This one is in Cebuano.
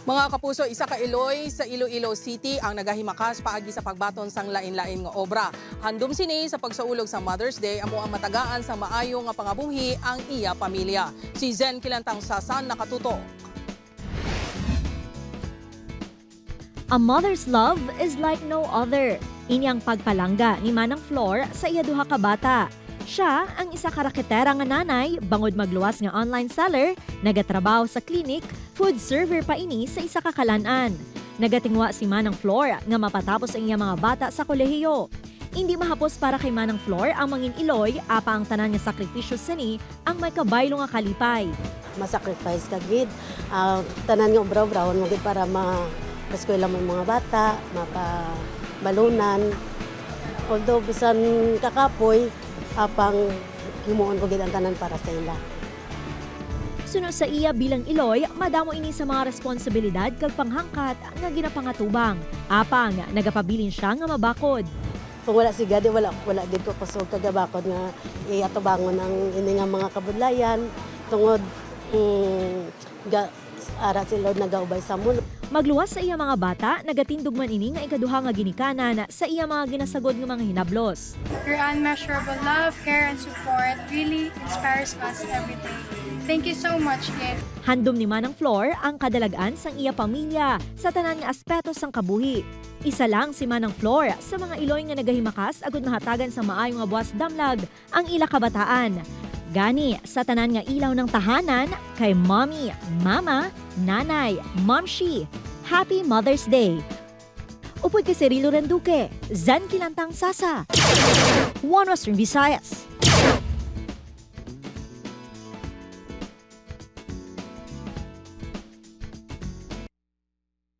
Mga kapuso, isa ka iloy sa Iloilo City ang nagahimakas paagi sa pagbaton sang lain-lain nga obra. Handom sini sa pagsaulog sa Mother's Day, amo ang matagaan sa maayo nga pangabuhi ang iya pamilya. Si Zen Kilantang Sasan nakatutok. A mother's love is like no other. Ini ang pagpalangga ni Manang Flor sa iya duha ka bata. Siya ang isa ka raketera nga nanay bangod magluwas nga online seller, nagatrabaho sa clinic, food server pa ini sa isa ka kalanan. Nagatingwa si Manang Flor nga mapatapos ang iya mga bata sa kolehiyo. Hindi mahapos para kay Manang Flor ang mangin iloy, apa ang tanan nga sakripisyo sini ang may kabaylo nga kalipay. Masacrifice ka gid. Tanan nga obra-obra mo gid para ma eskwela mo mga bata, mapabalunan. Although bisan kakapoy, apang himuon ko gid ang tanan para sa ila. Suno sa iya bilang iloy, madamo ini sa mga responsibilidad kag panghangkat nga ginapangatubang. Apang nagapabilin siya nga mabakod. Kung wala si God, wala gid ko kusog kagabakod nga iatubangon ang ini nga mga kabudlayan tungod ga, ara si Lord nagaubay sa mundo. Magluwas sa iya mga bata, nagatindog man ini nga ikaduha nga ginikanan sa iya mga ginasagod nga mga hinablos. Your unmeasurable love, care, and support really inspires us every day. Thank you so much, Gid. Handom ni Manang Flor ang kadalagaan sang iya pamilya sa tanan nga aspeto sang kabuhi. Isa lang si Manang Flor sa mga iloy nga nagahimakas agud mahatagan sa maayo nga buwas damlag ang ila kabataan. Gani sa tanan nga ilaw ng tahanan kay Mommy, Mama, Nanay, Momshi. Happy Mother's Day! Upod kay Cirilo Renduque, Zen Kilantang Sasa. One Western Visayas.